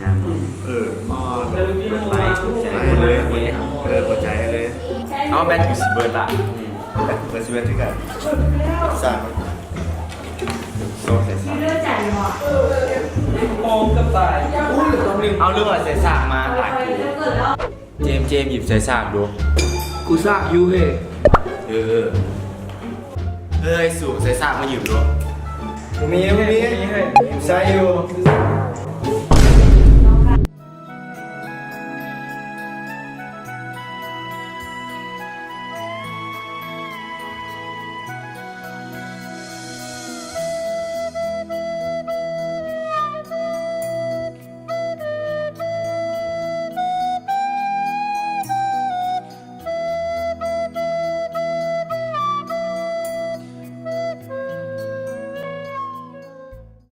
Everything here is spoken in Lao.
ງາມ ເອີ ເປີດໄປ ເປີດໃຈເລີຍ ເອີ ເປີດໃຈເລີຍ. ເອົາ ແບັດກູຊິເບີດລະ ເປີດຊິເບີດຄືກັນ. ສ້າງ ໂຊກໃສ່ສ້າງ ເອົາເລື່ອງວ່າໃສ່ສ້າງມາ ຕາຍ. ເຈມ ເຈມ ຫຍິບໃສ່ສາກດູ. ກູສາກຢູ່ເຮີ້ຍ. ເອີ ເຮີ້ຍ ສູໃສ່ສາກມາຫຍິບດູ. ບໍ່ມີ ບໍ່ມີ ໃສ່ຢູ່